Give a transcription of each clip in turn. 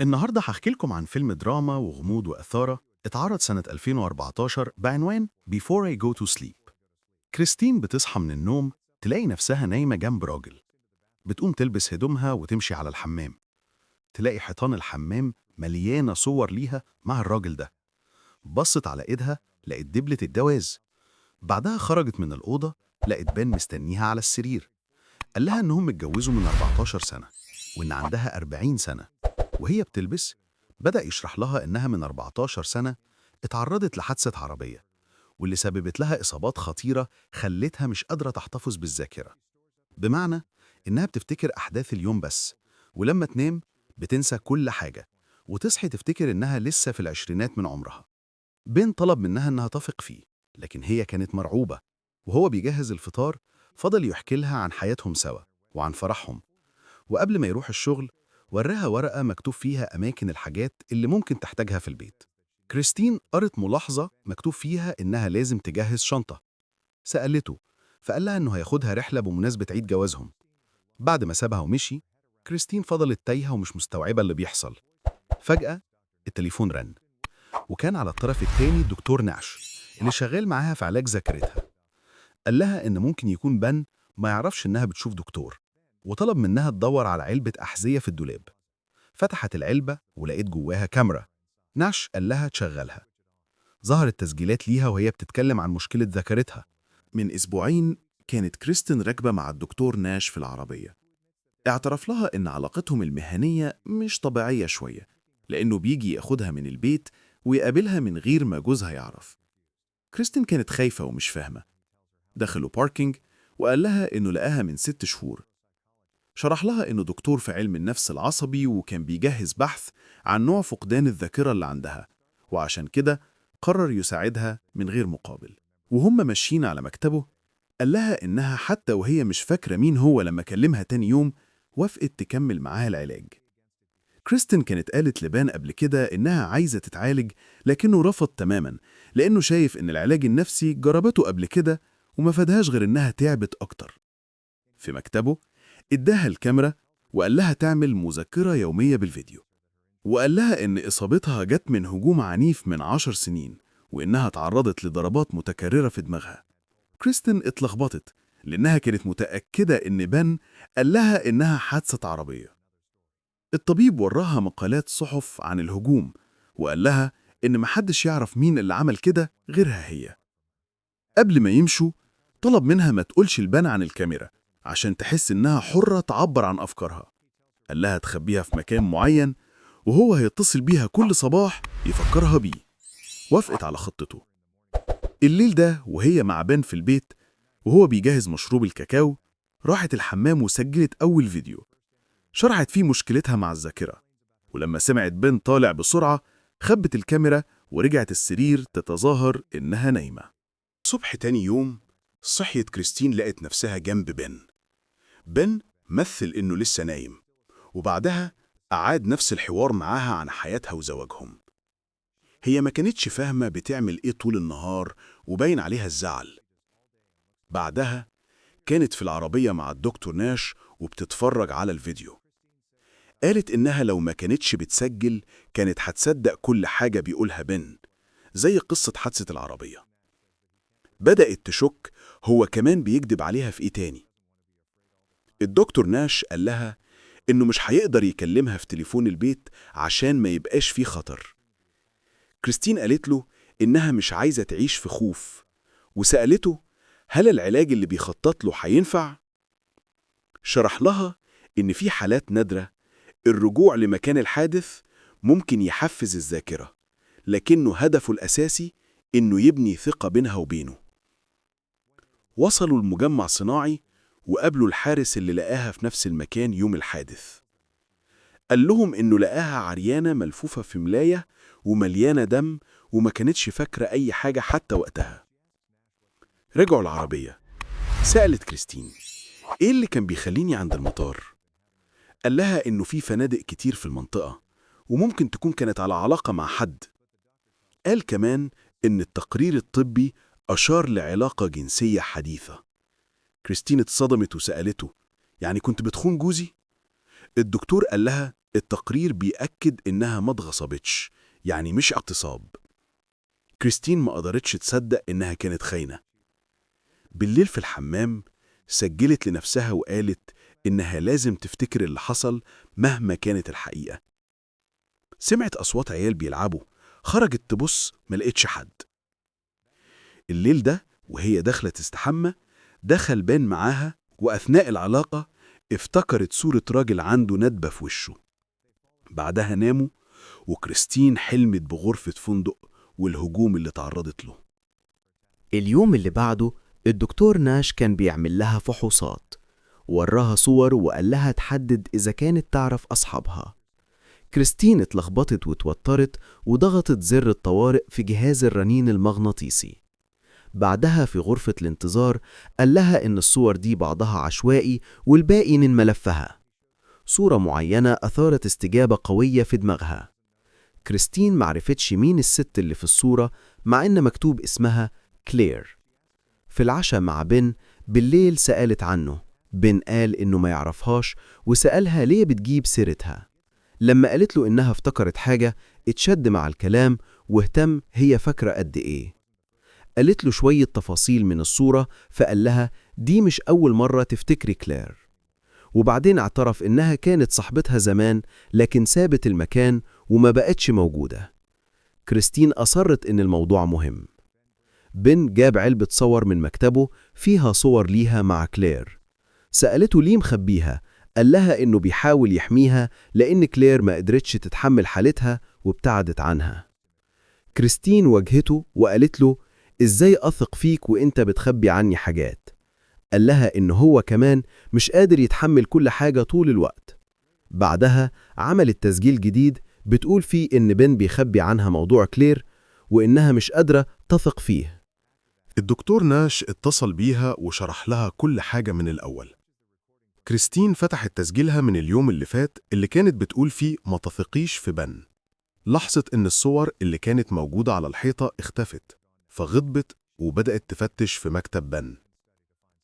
النهاردة هحكي لكم عن فيلم دراما وغموض وإثارة اتعرض سنة 2014 بعنوان Before I Go to Sleep. كريستين بتصحى من النوم تلاقي نفسها نايمة جنب راجل. بتقوم تلبس هدومها وتمشي على الحمام، تلاقي حيطان الحمام مليانة صور ليها مع الراجل ده. بصت على إيدها لقت دبلة الجواز. بعدها خرجت من الأوضة لقت بن مستنيها على السرير. قال لها إنهم اتجوزوا من 14 سنة وإن عندها 40 سنة. وهي بتلبس بدأ يشرح لها إنها من 14 سنة اتعرضت لحادثة عربية واللي سببت لها إصابات خطيرة خلتها مش قادرة تحتفظ بالذاكرة، بمعنى إنها بتفتكر أحداث اليوم بس، ولما تنام بتنسى كل حاجة وتصحي تفتكر إنها لسه في العشرينات من عمرها. بن طلب منها إنها تثق فيه، لكن هي كانت مرعوبة. وهو بيجهز الفطار فضل يحكي لها عن حياتهم سوا وعن فرحهم. وقبل ما يروح الشغل وراها ورقة مكتوب فيها أماكن الحاجات اللي ممكن تحتاجها في البيت. كريستين قرت ملاحظة مكتوب فيها إنها لازم تجهز شنطة. سألته فقال لها إنه هياخدها رحلة بمناسبة عيد جوازهم. بعد ما سابها ومشي، كريستين فضلت تايهة ومش مستوعبة اللي بيحصل. فجأة التليفون رن، وكان على الطرف التاني الدكتور نعش اللي شغال معاها في علاج ذاكرتها. قال لها إن ممكن يكون بن ما يعرفش إنها بتشوف دكتور، وطلب منها تدور على علبة أحذية في الدولاب. فتحت العلبة ولقيت جواها كاميرا. نعش قال لها تشغلها. ظهرت تسجيلات ليها وهي بتتكلم عن مشكلة ذاكرتها. من أسبوعين كانت كريستين راكبة مع الدكتور ناش في العربية. اعترف لها إن علاقتهم المهنية مش طبيعية شوية، لأنه بيجي ياخدها من البيت ويقابلها من غير ما جوزها يعرف. كريستين كانت خايفة ومش فاهمة. دخلوا parking وقال لها إنه لقاها من 6 شهور. شرح لها إنه دكتور في علم النفس العصبي وكان بيجهز بحث عن نوع فقدان الذاكرة اللي عندها، وعشان كده قرر يساعدها من غير مقابل. وهم ماشيين على مكتبه قال لها إنها حتى وهي مش فاكرة مين هو لما كلمها تاني يوم وافقت تكمل معاه العلاج. كريستين كانت قالت لبان قبل كده إنها عايزة تتعالج، لكنه رفض تماما، لأنه شايف إن العلاج النفسي جربته قبل كده وما فادهاش غير إنها تعبت أكتر. في مكتبه اداها الكاميرا وقال لها تعمل مذكرة يومية بالفيديو، وقال لها إن إصابتها جت من هجوم عنيف من 10 سنين وإنها تعرضت لضربات متكررة في دماغها. كريستين اتلخبطت لأنها كانت متأكدة إن بن قال لها إنها حادثة عربية. الطبيب وراها مقالات صحف عن الهجوم وقال لها إن محدش يعرف مين اللي عمل كده غيرها هي. قبل ما يمشوا طلب منها ما تقولش لبن عن الكاميرا عشان تحس إنها حرة تعبر عن أفكارها. قال لها تخبيها في مكان معين وهو هيتصل بيها كل صباح يفكرها بيه. وافقت على خطته. الليل ده وهي مع بن في البيت وهو بيجهز مشروب الكاكاو، راحت الحمام وسجلت أول فيديو شرحت فيه مشكلتها مع الذاكرة. ولما سمعت بن طالع بسرعة خبت الكاميرا ورجعت السرير تتظاهر إنها نايمة. صبح تاني يوم صحيت كريستين لقت نفسها جنب بن. بن مثل إنه لسه نايم، وبعدها أعاد نفس الحوار معاها عن حياتها وزواجهم. هي ما كانتش فاهمة بتعمل إيه طول النهار وباين عليها الزعل. بعدها كانت في العربية مع الدكتور ناش وبتتفرج على الفيديو. قالت إنها لو ما كانتش بتسجل كانت هتصدق كل حاجة بيقولها بن، زي قصة حادثة العربية. بدأت تشك هو كمان بيكذب عليها في إيه تاني. الدكتور ناش قال لها إنه مش هيقدر يكلمها في تليفون البيت عشان ما يبقاش فيه خطر. كريستين قالت له إنها مش عايزة تعيش في خوف، وسألته هل العلاج اللي بيخطط له هينفع؟ شرح لها إن في حالات نادرة الرجوع لمكان الحادث ممكن يحفز الذاكرة، لكنه هدفه الأساسي إنه يبني ثقة بينها وبينه. وصلوا المجمع صناعي وقابلوا الحارس اللي لقاها في نفس المكان يوم الحادث. قال لهم إنه لقاها عريانة ملفوفة في ملاية ومليانة دم وما كانتش فاكرة أي حاجة حتى وقتها. رجعوا العربية. سألت كريستين: إيه اللي كان بيخليني عند المطار؟ قال لها إنه في فنادق كتير في المنطقة وممكن تكون كانت على علاقة مع حد. قال كمان إن التقرير الطبي أشار لعلاقة جنسية حديثة. كريستين اتصدمت وسألته: يعني كنت بتخون جوزي؟ الدكتور قال لها التقرير بيأكد إنها ما اتغصبتش، يعني مش اغتصاب. كريستين ما قدرتش تصدق إنها كانت خاينة. بالليل في الحمام سجلت لنفسها وقالت إنها لازم تفتكر اللي حصل مهما كانت الحقيقة. سمعت أصوات عيال بيلعبوا، خرجت تبص ما لقيتش حد. الليل ده وهي داخلة تستحمى دخل بان معاها، وأثناء العلاقة افتكرت صورة راجل عنده ندبة في وشه. بعدها ناموا، وكريستين حلمت بغرفة فندق والهجوم اللي تعرضت له. اليوم اللي بعده الدكتور ناش كان بيعمل لها فحوصات، وراها صور وقال لها تحدد إذا كانت تعرف أصحابها. كريستين اتلخبطت وتوترت وضغطت زر الطوارئ في جهاز الرنين المغناطيسي. بعدها في غرفة الانتظار قال لها إن الصور دي بعضها عشوائي والباقي من ملفها. صورة معينة أثارت استجابة قوية في دماغها. كريستين معرفتش مين الست اللي في الصورة مع إن مكتوب اسمها كلير. في العشاء مع بن بالليل سألت عنه، بن قال إنه ما يعرفهاش وسألها ليه بتجيب سيرتها. لما قالت له إنها افتكرت حاجة اتشد مع الكلام واهتم هي فاكرة قد إيه. قالت له شوية تفاصيل من الصورة فقال لها دي مش أول مرة تفتكري كلير. وبعدين اعترف إنها كانت صاحبتها زمان لكن سابت المكان وما بقتش موجودة. كريستين أصرت إن الموضوع مهم. بن جاب علبة صور من مكتبه فيها صور ليها مع كلير. سألته ليه مخبيها، قال لها إنه بيحاول يحميها لأن كلير ما قدرتش تتحمل حالتها وابتعدت عنها. كريستين واجهته وقالت له إزاي أثق فيك وإنت بتخبي عني حاجات؟ قال لها إن هو كمان مش قادر يتحمل كل حاجة طول الوقت. بعدها عملت تسجيل جديد بتقول فيه إن بن بيخبي عنها موضوع كلير وإنها مش قادرة تثق فيه. الدكتور ناش اتصل بيها وشرح لها كل حاجة من الأول. كريستين فتحت تسجيلها من اليوم اللي فات اللي كانت بتقول فيه ما تثقيش في بن. لاحظت إن الصور اللي كانت موجودة على الحيطة اختفت، فغضبت وبدأت تفتش في مكتب بن.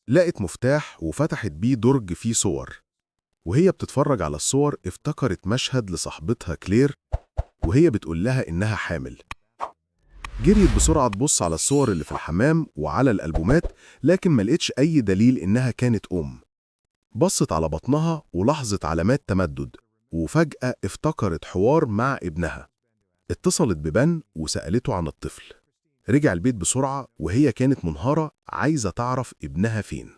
لقت مفتاح وفتحت بيه درج فيه صور، وهي بتتفرج على الصور افتكرت مشهد لصاحبتها كلير وهي بتقول لها إنها حامل. جريت بسرعة تبص على الصور اللي في الحمام وعلى الألبومات، لكن ما لقتش أي دليل إنها كانت أم. بصت على بطنها ولاحظت علامات تمدد، وفجأة افتكرت حوار مع ابنها. اتصلت ببن وسألته عن الطفل. رجع البيت بسرعة وهي كانت منهارة عايزة تعرف ابنها فين.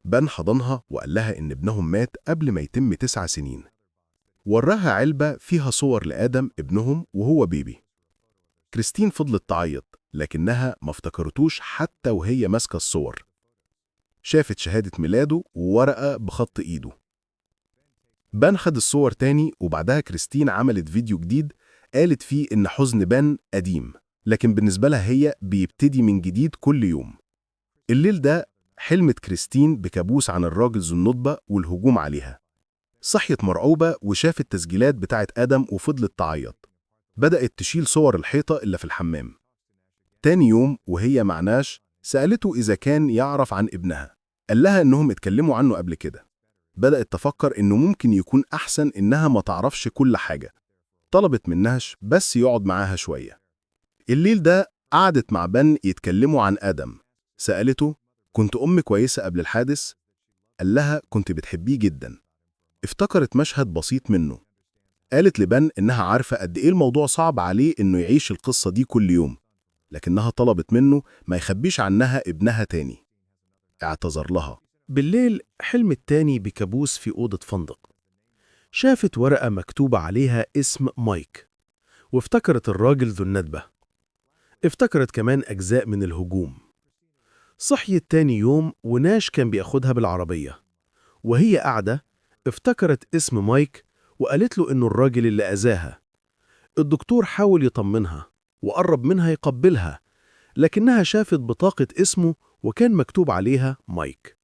بن حضنها وقال لها إن ابنهم مات قبل ما يتم 9 سنين. وراها علبة فيها صور لآدم ابنهم وهو بيبي. كريستين فضلت تعيط لكنها ما افتكرتوش حتى وهي ماسكة الصور. شافت شهادة ميلاده وورقة بخط إيده. بن خد الصور تاني، وبعدها كريستين عملت فيديو جديد قالت فيه إن حزن بن قديم، لكن بالنسبة لها هي بيبتدي من جديد كل يوم. الليل ده حلمت كريستين بكابوس عن الراجل ذو الندبة والهجوم عليها. صحيت مرعوبة وشافت تسجيلات بتاعت آدم وفضلت تعيط. بدأت تشيل صور الحيطة اللي في الحمام. تاني يوم وهي مع ناش سألته إذا كان يعرف عن ابنها. قال لها إنهم اتكلموا عنه قبل كده. بدأت تفكر إنه ممكن يكون أحسن إنها ما تعرفش كل حاجة. طلبت من ناش بس يقعد معاها شوية. الليل ده قعدت مع بن يتكلموا عن آدم. سألته كنت أم كويسة قبل الحادث؟ قال لها كنت بتحبيه جدا. افتكرت مشهد بسيط منه. قالت لبن إنها عارفة قد إيه الموضوع صعب عليه إنه يعيش القصة دي كل يوم، لكنها طلبت منه ما يخبيش عنها ابنها تاني. اعتذر لها. بالليل حلمت تاني بكابوس في أوضة فندق. شافت ورقة مكتوبة عليها اسم مايك، وافتكرت الراجل ذو الندبة. افتكرت كمان أجزاء من الهجوم. صحيت تاني يوم وناش كان بياخدها بالعربية، وهي قاعدة افتكرت اسم مايك وقالت له إنه الراجل اللي أذاها. الدكتور حاول يطمنها وقرب منها يقبلها، لكنها شافت بطاقة اسمه وكان مكتوب عليها مايك.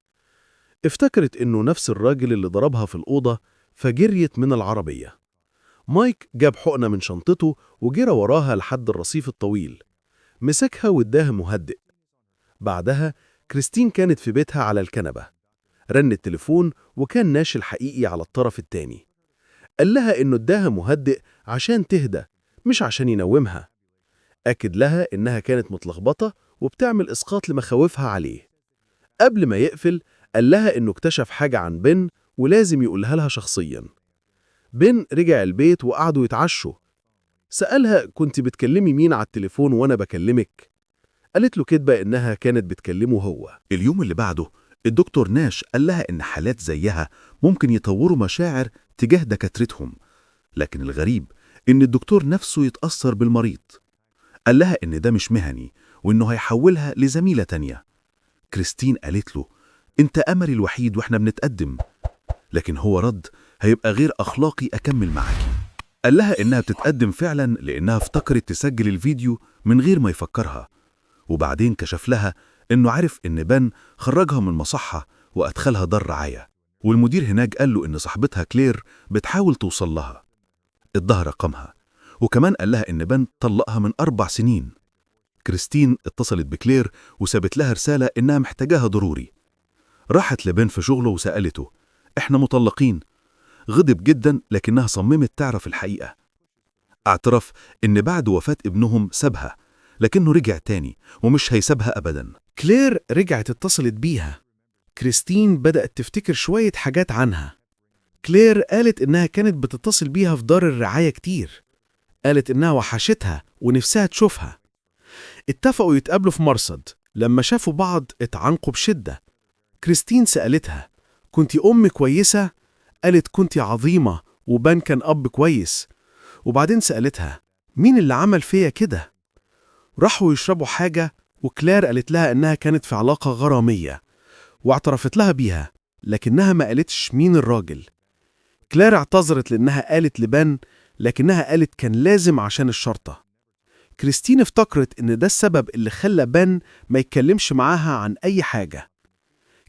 افتكرت إنه نفس الراجل اللي ضربها في الأوضة، فجريت من العربية. مايك جاب حقنة من شنطته وجرى وراها لحد الرصيف الطويل، مسكها واداها مهدئ. بعدها كريستين كانت في بيتها على الكنبة. رن التليفون وكان ناش الحقيقي على الطرف التاني. قال لها إنه اداها مهدئ عشان تهدى، مش عشان ينومها. أكد لها إنها كانت متلخبطة وبتعمل إسقاط لمخاوفها عليه. قبل ما يقفل قال لها إنه اكتشف حاجة عن بن ولازم يقولها لها شخصياً. بن رجع البيت وقعدوا يتعشوا. سألها كنت بتكلمي مين على التليفون وأنا بكلمك؟ قالت له كدبة إنها كانت بتكلمه هو. اليوم اللي بعده الدكتور ناش قال لها إن حالات زيها ممكن يطوروا مشاعر تجاه دكاترتهم، لكن الغريب إن الدكتور نفسه يتأثر بالمريض. قال لها إن ده مش مهني وإنه هيحولها لزميلة تانية. كريستين قالت له أنت أملي الوحيد وإحنا بنتقدم، لكن هو رد هيبقى غير أخلاقي أكمل معاكي. قال لها إنها بتتقدم فعلا لأنها افتكرت تسجل الفيديو من غير ما يفكرها، وبعدين كشف لها إنه عرف إن بن خرجها من مصحة وأدخلها دار رعاية، والمدير هناك قال له إن صاحبتها كلير بتحاول توصل لها. اداها رقمها، وكمان قال لها إن بن طلقها من 4 سنين. كريستين اتصلت بكلير وسابت لها رسالة إنها محتاجاها ضروري. راحت لبن في شغله وسألته إحنا مطلقين؟ غضب جدا، لكنها صممت تعرف الحقيقة. اعترف إن بعد وفاة ابنهم سابها، لكنه رجع تاني ومش هيسابها أبدا. كلير رجعت اتصلت بيها. كريستين بدأت تفتكر شوية حاجات عنها. كلير قالت إنها كانت بتتصل بيها في دار الرعاية كتير. قالت إنها وحشتها ونفسها تشوفها. اتفقوا يتقابلوا في مرصد. لما شافوا بعض اتعانقوا بشدة. كريستين سألتها كنتي أم كويسة؟ قالت كنتي عظيمة وبان كان أب كويس. وبعدين سألتها مين اللي عمل فيا كده؟ راحوا يشربوا حاجة، وكلير قالت لها إنها كانت في علاقة غرامية واعترفت لها بيها، لكنها ما قالتش مين الراجل. كلير اعتذرت لأنها قالت لبان، لكنها قالت كان لازم عشان الشرطة. كريستين افتكرت إن ده السبب اللي خلى بان ما يتكلمش معاها عن أي حاجة.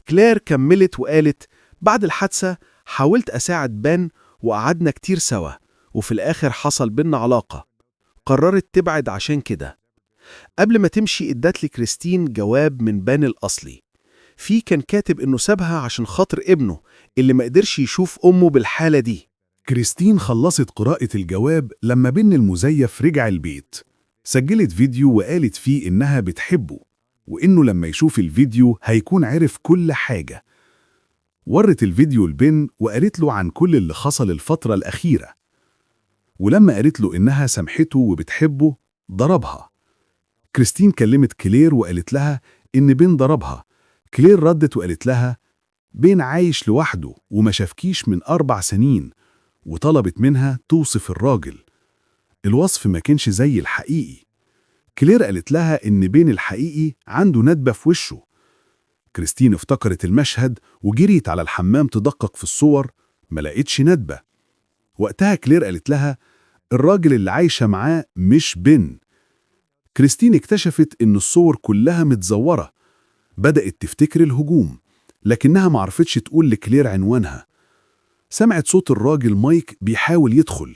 كلير كملت وقالت بعد الحادثة حاولت أساعد بان وقعدنا كتير سوا، وفي الآخر حصل بينا علاقة. قررت تبعد عشان كده. قبل ما تمشي ادت لي كريستين جواب من بان الأصلي، فيه كان كاتب إنه سابها عشان خاطر ابنه اللي ما قدرش يشوف أمه بالحالة دي. كريستين خلصت قراءة الجواب لما بن المزيف رجع البيت. سجلت فيديو وقالت فيه إنها بتحبه، وإنه لما يشوف الفيديو هيكون عرف كل حاجة. ورت الفيديو لبن وقالت له عن كل اللي حصل الفترة الأخيرة، ولما قالت له إنها سامحته وبتحبه ضربها. كريستين كلمت كلير وقالت لها إن بن ضربها. كلير ردت وقالت لها بن عايش لوحده وما شافكيش من 4 سنين، وطلبت منها توصف الراجل. الوصف ما كانش زي الحقيقي. كلير قالت لها إن بين الحقيقي عنده ندبة في وشه. كريستين افتكرت المشهد وجريت على الحمام تدقق في الصور، ما لقيتش ندبة. وقتها كلير قالت لها الراجل اللي عايشة معاه مش بن. كريستين اكتشفت إن الصور كلها متزورة. بدأت تفتكر الهجوم، لكنها معرفتش تقول لكلير عنوانها. سمعت صوت الراجل مايك بيحاول يدخل.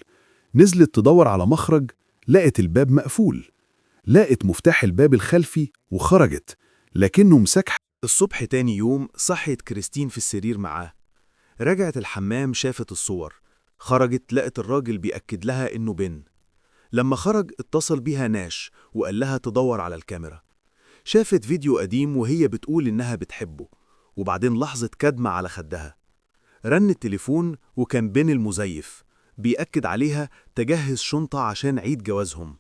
نزلت تدور على مخرج، لقت الباب مقفول. لقت مفتاح الباب الخلفي وخرجت، لكنه مسكح. الصبح تاني يوم صحيت كريستين في السرير معاه. رجعت الحمام شافت الصور، خرجت لقت الراجل بيأكد لها إنه بن. لما خرج اتصل بيها ناش وقال لها تدور على الكاميرا. شافت فيديو قديم وهي بتقول إنها بتحبه، وبعدين لحظة كدمة على خدها. رن التليفون وكان بن المزيف بيأكد عليها تجهز شنطة عشان عيد جوازهم.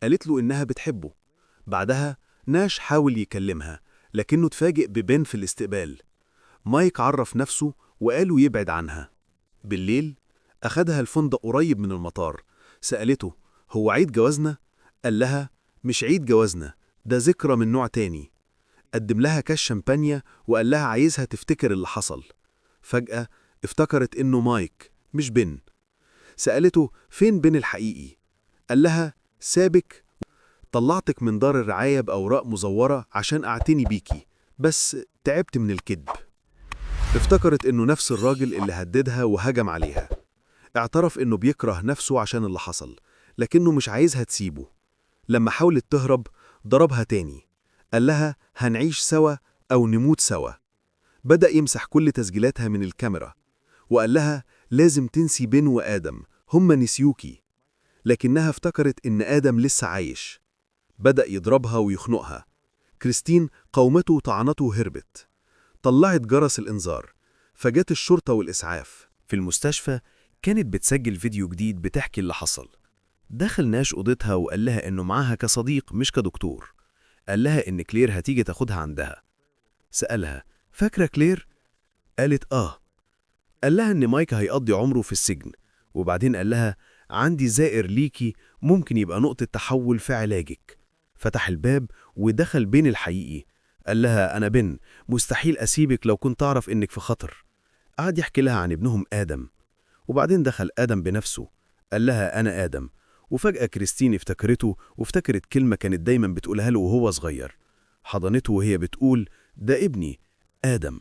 قالت له إنها بتحبه. بعدها ناش حاول يكلمها، لكنه اتفاجئ ببن في الاستقبال. مايك عرف نفسه وقاله يبعد عنها. بالليل أخدها الفندق قريب من المطار. سألته هو عيد جوازنا؟ قال لها مش عيد جوازنا، ده ذكرى من نوع تاني. قدم لها كاس شمبانيا وقال لها عايزها تفتكر اللي حصل. فجأة افتكرت إنه مايك مش بن. سألته فين بن الحقيقي؟ قال لها سابك، طلعتك من دار الرعاية بأوراق مزورة عشان أعتني بيكي، بس تعبت من الكذب. افتكرت إنه نفس الراجل اللي هددها وهجم عليها. اعترف إنه بيكره نفسه عشان اللي حصل، لكنه مش عايزها تسيبه. لما حاولت تهرب ضربها تاني. قال لها هنعيش سوا أو نموت سوا. بدأ يمسح كل تسجيلاتها من الكاميرا، وقال لها لازم تنسي بن وآدم، هما نسيوكي. لكنها افتكرت إن آدم لسه عايش. بدأ يضربها ويخنقها. كريستين قاومته وطعنته وهربت. طلعت جرس الإنذار، فجت الشرطة والإسعاف. في المستشفى كانت بتسجل فيديو جديد بتحكي اللي حصل. دخل ناش أوضتها وقال لها إنه معاها كصديق مش كدكتور. قال لها إن كلير هتيجي تاخدها عندها. سألها فاكرة كلير؟ قالت آه. قال لها إن مايك هيقضي عمره في السجن، وبعدين قال لها عندي زائر ليكي ممكن يبقى نقطة تحول في علاجك. فتح الباب ودخل بين الحقيقي. قال لها أنا بن، مستحيل أسيبك لو كنت أعرف إنك في خطر. قعد يحكي لها عن ابنهم آدم، وبعدين دخل آدم بنفسه. قال لها أنا آدم. وفجأة كريستين افتكرته وافتكرت كلمة كانت دايما بتقولها له وهو صغير. حضنته وهي بتقول ده ابني آدم.